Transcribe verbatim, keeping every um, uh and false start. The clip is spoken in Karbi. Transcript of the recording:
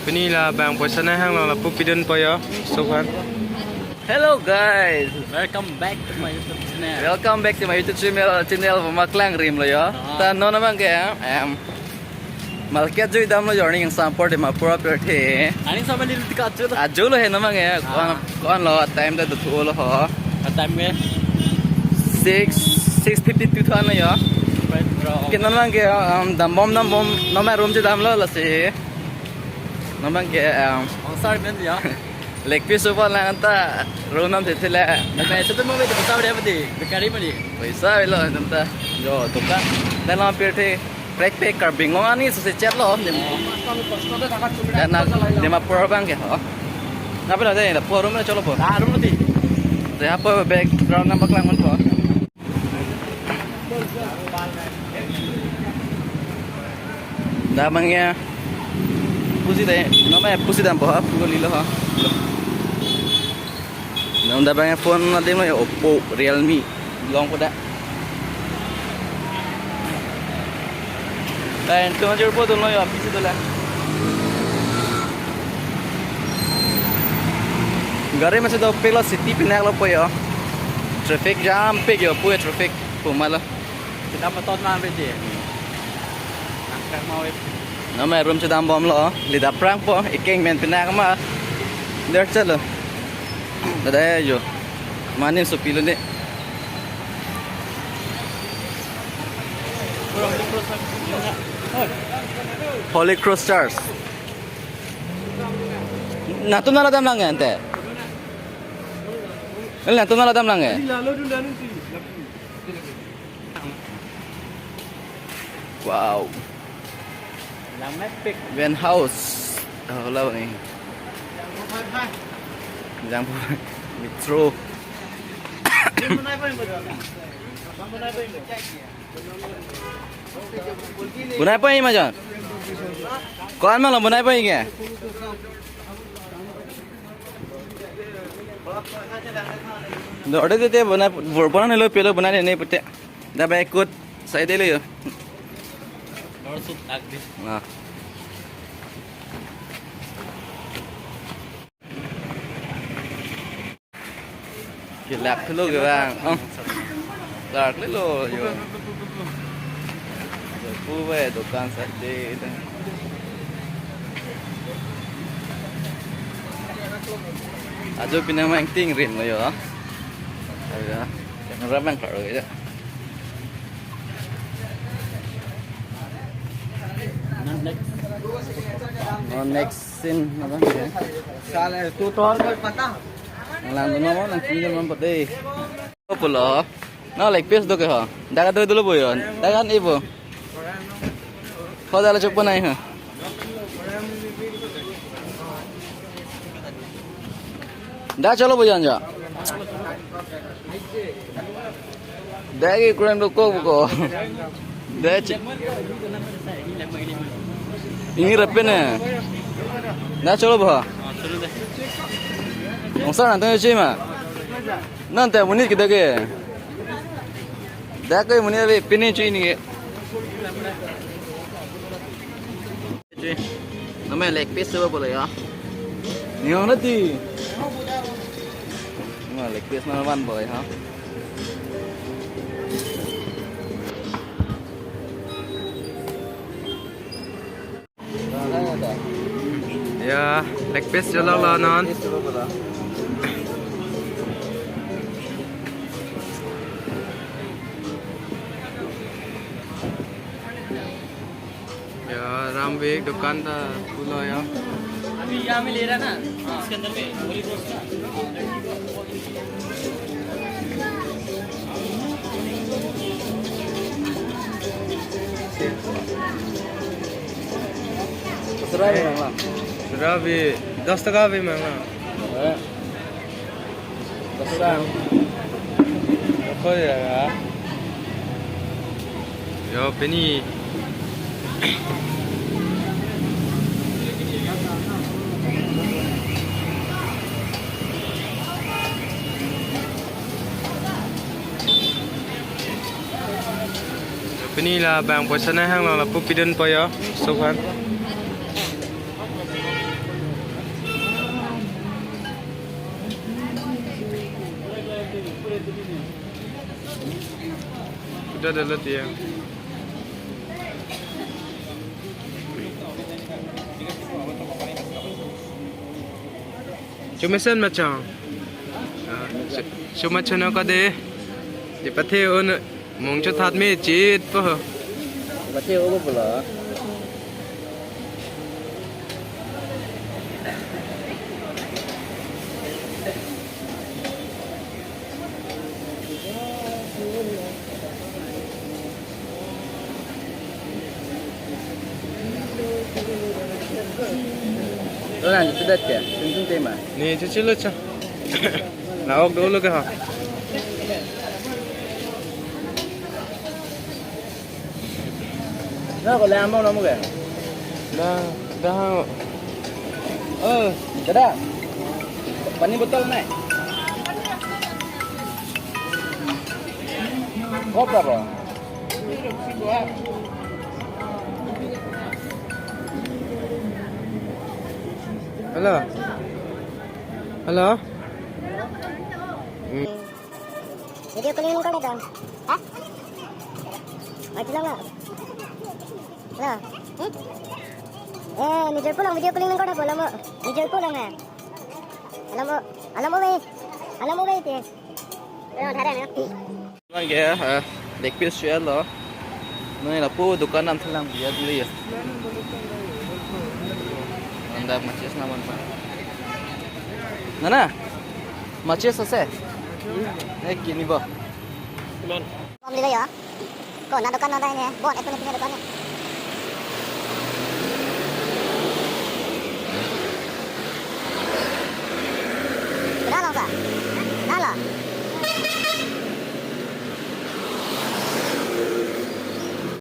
Pini la bang poisa nanghang lo, lapu pidun po yo, sohan. Hello guys, welcome back to my YouTube channel. Welcome back to my YouTube channel, channel Buma Klangrim lo yo. Ah. Ta non abang ke, em, market jui damlo yo, ning sampor Dimapur apirthe. Ani sama ni tika ajo lo. Ajo lo he non abang ke, ah, kon, kon lo, time ta dothu lo ho. Ah, time ke? Six, six fifty-two than lo yo. Right, bro. Ke non abang ke, um, dambom, dambom, non abang room jui damlo lasi. Non abang ke, um, ong sar men ya. Leg piece upon lang ta room nam thethela. Ba itu mau itu besar dia berarti. Bekari mani. Poisa avelo non ta. Yo, dukan. Dan lo apirthe. Prek prek Karbi Anglong ani sose chat lo. Dan na Dimapur abang ke ho. Napa lo deh, la po room na cholo po. Ah, room nanti. Deh, apa background nampak lang po. Dak abang ke pusi deh, non abang pusi dampo ha, pulo lilo ha. Non dak abang ke phone adim lo yo, Oppo, Realme, longpo dak. Lain tu major po tu lo yo, pusi tu la. Gari masi dopik lo, city pinak lo po yo. Traffic jam pik yo, puve traffic pu ma lo. Kita beton ma bedi. Nangkak mau. Non abang room chedambom lo, lida prang po, ekeng men pinak ma. Der chalo. Dada yo. Manin so pilo ne. Holy Cross Church. Nangtum nanglo dam lang ante. Nangtum nanglo dam lang. Wow. Langmepik. Van house. Oh, lo ni. Jang metro. Bonai po ma jon. Kon ma lo bonai po ke. Dorde tete bonai, bor bonai lo pelo bonai ne pute. Dak abang ekut side lo yo. Lor sut agdi. Nah. Kelak lo ke bang. Oh. Dark lo yo. Puve dukan side. Ajo pini abang tingrim lo yo. Ayo, camera abang karo ya. Non next scene abang ke. Salah tu tor koi pata. Lang dun mo nang kini mo pate. Pulo. Non leg piece do ke ho. Dak do dolo po yo. Dak an ipo. Ho dala chok po nai ha. Dak cholo po jon jo. Dak ke kren do ko ko. Dak chi. Ini rapen ne. Dak cholo po. Ong sar nang tang chi ma. Nang te monit ke dak ke. Dak ke monit ave pini chui ni ke. Chui. Non abang leg piece coba boleh ya. Ni orang nanti. Nah, leg piece non abang boleh ha. Ya, leg piece jolo lo non. Ya, Ramvik dukan ta pulo ya. अभी यहाँ में ले रहा ना, इसके अंदर में वही रोज का। Serabi, Mang. Serabi, dos taka bi, Mang. Eh. Dos taka. Apa ya? Yo, pini. Pini la bang poisa nanghang lo, lapu pidun po yo, sohan. Dada lo dia. Chomesen ma chang. Ah, cho-, choma chano ka de. Di pathe un mong chothat me chit po. Pathe o bo pulo. Lo nang sudah ya, tung tung tema. Ni cuci lo cha. Na ok dulu ke ha. Na ko le amo namu ke? Dah, dah. Oh, dada. Pani botol nai. Kop apa? Hello. Hello. Hmm. Video calling kore to. Ha? Mati lang na. Hello. Hmm? Eh, nijor po lang video calling kore to, alam mo. Nijor po lang eh. Alam mo, alam mo be. Alam mo be te. Eh, dhare na. Lang ke, eh, leg piece share lo. Noi lapu dukan nam thelang biya dulu ya. Anda matches naman pa. Nana, matches ase? Eh, kini ba? Kom dilo ya. Ko na dukan na dai ne. Bon, ekun ekun dukan ne.